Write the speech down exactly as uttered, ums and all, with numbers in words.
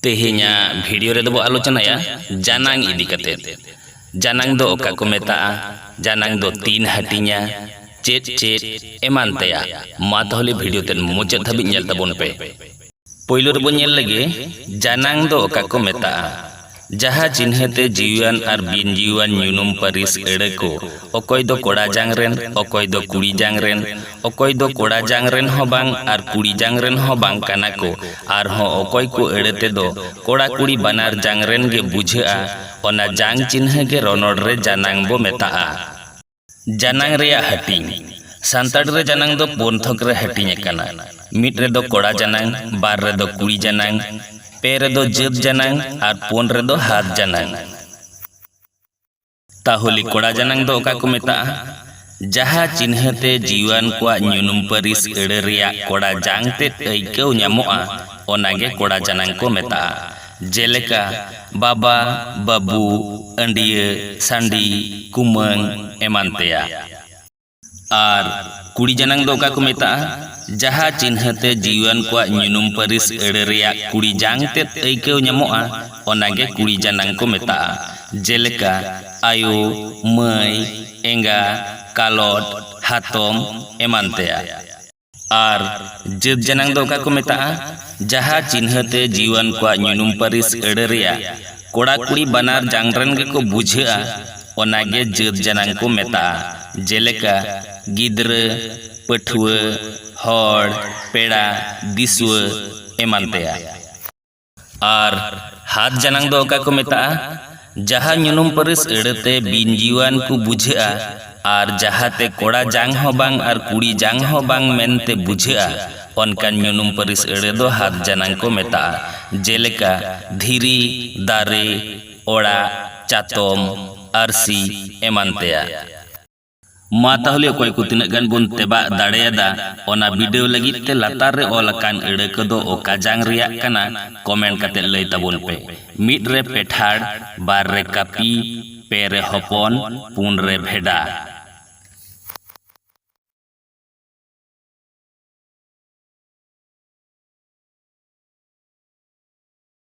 ᱛᱮᱦᱮᱧᱟᱜ ᱵᱷᱤᱰᱤᱭᱳ ᱨᱮᱫᱚ ᱵᱚ ᱟᱞᱳᱪᱚᱱᱟᱭᱟ ᱡᱟᱱᱟᱝ ᱤᱫᱤ ᱠᱟᱛᱮ᱾ ᱡᱟᱱᱟᱝ ᱫᱚ ᱚᱠᱟ ᱠᱚ ᱢᱮᱛᱟᱜᱼᱟ? ᱡᱟᱱᱟᱝ ᱫᱚ ᱛᱤᱱ ᱦᱟᱹᱴᱤᱧᱟ? ᱪᱮᱫ ᱪᱮᱫ ᱮᱢᱟᱱ ᱛᱮᱭᱟᱜ? ᱢᱟ ᱛᱟᱦᱚᱞᱮ ᱵᱷᱤᱰᱤᱭᱳ ᱛᱮᱫ ᱢᱩᱪᱟᱹᱫ ᱫᱷᱟᱹᱵᱤᱡ ᱧᱮᱞ ᱛᱟᱵᱚᱱ ᱯᱮ᱾ ᱯᱳᱭᱞᱳ ᱨᱮᱵᱚᱱ ᱧᱮᱞ ᱞᱮᱜᱮ, ᱡᱟᱱᱟᱝ ᱫᱚ ᱚᱠᱟ ᱠᱚ ᱢᱮᱛᱟᱜᱼᱟ? ᱡᱟᱦᱟᱸ ᱪᱤᱱᱦᱟᱹ ᱛᱮ ᱡᱤᱣᱤᱣᱟᱱ ᱟᱨ ᱵᱤᱱ ᱡᱤᱣᱤᱣᱟᱱ ᱧᱩᱱᱩᱢ ᱯᱟᱹᱨᱤᱥ ᱟᱹᱲᱟᱹ ᱠᱚ, ᱚᱠᱚᱭ ᱫᱚ ᱠᱚᱲᱟ ᱡᱟᱝ ᱨᱮᱱ, ᱚᱠᱚᱭ ᱫᱚ ᱠᱩᱲᱤ ᱡᱟᱝ ᱨᱮᱱ, ᱚᱠᱚᱭ ᱫᱚ ᱠᱚᱲᱟ ᱡᱟᱝ ᱨᱮᱱ ᱦᱚᱸ ᱵᱟᱝ ᱟᱨ ᱠᱩᱲᱤ ᱡᱟᱝ ᱨᱮᱱ ᱦᱚᱸ ᱵᱟᱝ ᱠᱟᱱᱟ ᱠᱚ, ᱟᱨᱦᱚᱸ ᱚᱠᱚᱭ ᱠᱚ ᱟᱹᱲᱟᱹ ᱛᱮᱫᱚ ᱠᱚᱲᱟ ᱠᱩᱲᱤ ᱵᱟᱱᱟᱨ ᱡᱟᱝ ᱨᱮᱱ ᱜᱮ ᱵᱩᱡᱷᱟᱹᱜᱼᱟ, ᱚᱱᱟ ᱡᱟᱝ ᱪᱤᱱᱦᱟᱹ ᱜᱮ ᱨᱚᱱᱚᱲ ᱨᱮ ᱡᱟᱱᱟᱝ ᱵᱚ ᱢᱮᱛᱟᱜᱼᱟ᱾ ᱡᱟᱱᱟᱝ ᱨᱮᱭᱟᱜ ᱦᱟᱹᱴᱤᱧ᱾ ᱥᱟᱱᱛᱟᱲᱤ ᱨᱮ ᱡᱟᱱᱟᱝ ᱫᱚ ᱯᱩᱱ ᱛᱷᱚᱠ ᱨᱮ ᱦᱟᱹᱴᱤᱧ ᱟᱠᱟᱱᱟ᱾ ᱢᱤᱫ ᱨᱮᱫᱚ ᱠᱚᱲᱟ ᱡᱟᱱᱟᱝ, ᱵᱟᱨ ᱨᱮᱫᱚ ᱠᱩᱲᱤ ᱡᱟᱱᱟᱝ, ᱯᱮ ᱨᱮᱫᱚ ᱡᱟᱹᱛ ᱡᱟᱱᱟᱝ ᱟᱨ ᱯᱩᱱ ᱨᱮᱫᱚ ᱦᱟᱛ ᱡᱟᱱᱟᱝ᱾ ᱛᱟᱦᱚᱞᱮ ᱠᱚᱲᱟ ᱡᱟᱱᱟᱝ ᱫᱚ ᱚᱠᱟ ᱠᱚ ᱢᱮᱛᱟᱜᱼᱟ? ᱡᱟᱦᱟᱸ ᱪᱤᱱᱦᱟᱹ ᱛᱮ ᱡᱤᱣᱤᱣᱟᱱ ᱠᱚᱣᱟᱜ ᱧᱩᱱᱩᱢ ᱯᱟᱹᱨᱤᱥ ᱟᱹᱲᱟᱹ ᱨᱮᱭᱟᱜ ᱠᱚᱲᱟ ᱡᱟᱝ ᱛᱮᱫ ᱟᱹᱭᱠᱟᱹᱣ ᱧᱟᱢᱚᱜᱼᱟ, ᱚᱱᱟ ᱜᱮ ᱠᱚᱲᱟ ᱡᱟᱱᱟᱝ ᱠᱚ ᱢᱮᱛᱟᱜᱼᱟ᱾ ᱡᱮᱞᱮᱠᱟ ᱵᱟᱵᱟ, ᱵᱟᱹᱵᱩ, ᱟᱹᱰᱭᱟᱹ, ᱥᱟᱺᱰᱤ, ᱠᱩᱢᱟᱹᱝ ᱮᱢᱟᱱ ᱛᱮᱭᱟᱜ᱾ ᱟᱨ ᱠᱩᱲᱤ ᱡᱟᱱᱟᱝ ᱫᱚ ᱚᱠᱟ ᱠᱚ ᱢᱮᱛᱟᱜᱼᱟ? ᱡᱟᱦᱟᱸ ᱪᱤᱱᱦᱟᱹ ᱛᱮ ᱡᱤᱣᱤᱣᱟᱱ ᱠᱚᱣᱟᱜ ᱧᱩᱱᱩᱢ ᱯᱟᱹᱨᱤᱥ ᱟᱹᱲᱟᱹ ᱨᱮᱭᱟᱜ ᱠᱩᱲᱤ ᱡᱟᱝ ᱛᱮᱫ ᱟᱹᱭᱠᱟᱹᱣ ᱧᱟᱢᱚᱜᱼᱟ, ᱚᱱᱟ ᱜᱮ ᱠᱩᱲᱤ ᱡᱟᱱᱟᱝ ᱠᱚ ᱢᱮᱛᱟᱜᱼᱟ᱾ ᱡᱮᱞᱮᱠᱟ ᱟᱭᱳ, ᱢᱟᱹᱭ, ᱮᱸᱜᱟ, ᱠᱟᱞᱚᱴ, ᱦᱟᱛᱚᱢ ᱮᱢᱟᱱ ᱛᱮᱭᱟᱜ᱾ ᱟᱨ ᱡᱟᱹᱛ ᱡᱟᱱᱟᱝ ᱫᱚ ᱚᱠᱟ ᱠᱚ ᱢᱮᱛᱟᱜᱼᱟ? ᱡᱟᱦᱟᱸ ᱪᱤᱱᱦᱟᱹ ᱛᱮ ᱡᱤᱣᱤᱣᱟᱱ ᱠᱚᱣᱟᱜ ᱧᱩᱱᱩᱢ ᱯᱟᱹᱨᱤᱥ ᱟᱹᱲᱟᱹ ᱨᱮᱭᱟᱜ ᱠᱚᱲᱟ ᱠᱩᱲᱤ ᱵᱟᱱᱟᱨ ᱡᱟᱝ ᱨᱮᱱ ᱜᱮᱠᱚ ᱵᱩᱡᱷᱟᱹᱜᱼᱟ, ᱚᱱᱟ ᱜᱮ ᱡᱟᱹᱛ ᱡᱟᱱᱟᱝ ᱠᱚ ᱢᱮᱛᱟᱜᱼᱟ᱾ ᱡᱮᱞᱮᱠᱟ ᱜᱤᱫᱽᱨᱟᱹ, ᱯᱟᱹᱴᱷᱩᱣᱟᱹ, ᱦᱚᱲ, ᱯᱮᱲᱟ, ᱫᱤᱥᱩᱣᱟᱹ ᱮᱢᱟᱱ ᱛᱮᱭᱟᱜ᱾ ᱟᱨ ᱦᱟᱛ ᱡᱟᱱᱟᱝ ᱫᱚ ᱚᱠᱟ ᱠᱚ ᱢᱮᱛᱟᱜᱼᱟ? ᱡᱟᱦᱟᱸ ᱧᱩᱱᱩᱢ ᱯᱟᱹᱨᱤᱥ ᱟᱹᱲᱟᱹ ᱛᱮ ᱵᱤᱱ ᱡᱤᱣᱤᱣᱟᱱ ᱠᱚ ᱵᱩᱡᱷᱟᱹᱜᱼᱟ ᱟᱨ ᱡᱟᱦᱟᱸ ᱛᱮ ᱠᱚᱲᱟ ᱡᱟᱝ ᱦᱚᱸ ᱵᱟᱝ ᱟᱨ ᱠᱩᱲᱤ ᱡᱟᱝ ᱦᱚᱸ ᱵᱟᱝ ᱢᱮᱱᱛᱮ ᱵᱩᱡᱷᱟᱹᱜᱼᱟ, ᱚᱱᱠᱟᱱ ᱧᱩᱱᱩᱢ ᱯᱟᱹᱨᱤᱥ ᱟᱹᱲᱟᱹ ᱫᱚ ᱦᱟᱛ ᱡᱟᱱᱟᱝ ᱠᱚ ᱢᱮᱛᱟᱜᱼᱟ᱾ ᱡᱮᱞᱮᱠᱟ ᱫᱷᱤᱨᱤ, ᱫᱟᱨᱮ, ᱚᱲᱟᱜ, ᱪᱟᱛᱚᱢ, ᱟᱹᱨᱥᱤ ᱮᱢᱟᱱ ᱛᱮᱭᱟᱜ᱾ ᱢᱟ ᱛᱟᱦᱚᱞᱮ ᱚᱠᱚᱭ ᱠᱚ ᱛᱤᱱᱟᱹᱜ ᱜᱟᱱ ᱵᱚᱱ ᱛᱮᱵᱟᱜ ᱫᱟᱲᱮᱭᱟᱫᱟ, ᱚᱱᱟ ᱵᱤᱰᱟᱹᱣ ᱞᱟᱹᱜᱤᱫ ᱛᱮ ᱞᱟᱛᱟᱨ ᱨᱮ ᱚᱞ ᱟᱠᱟᱱ ᱟᱹᱲᱟᱹ ᱠᱚᱫᱚ ᱚᱠᱟ ᱡᱟᱝ ᱨᱮᱭᱟᱜ ᱠᱟᱱᱟ? ᱠᱚᱢᱮᱱᱴ ᱠᱟᱛᱮ ᱞᱟᱹᱭ ᱛᱟᱵᱚᱱ ᱯᱮ᱾ ᱢᱤᱫ ᱨᱮ ᱯᱮᱴᱷᱟᱲ, ᱵᱟᱨ ᱨᱮ ᱠᱟᱹᱯᱤ, ᱯᱮ ᱨᱮ ᱦᱚᱯᱚᱱ, ᱯᱩᱱ ᱨᱮ ᱵᱷᱮᱰᱟ᱾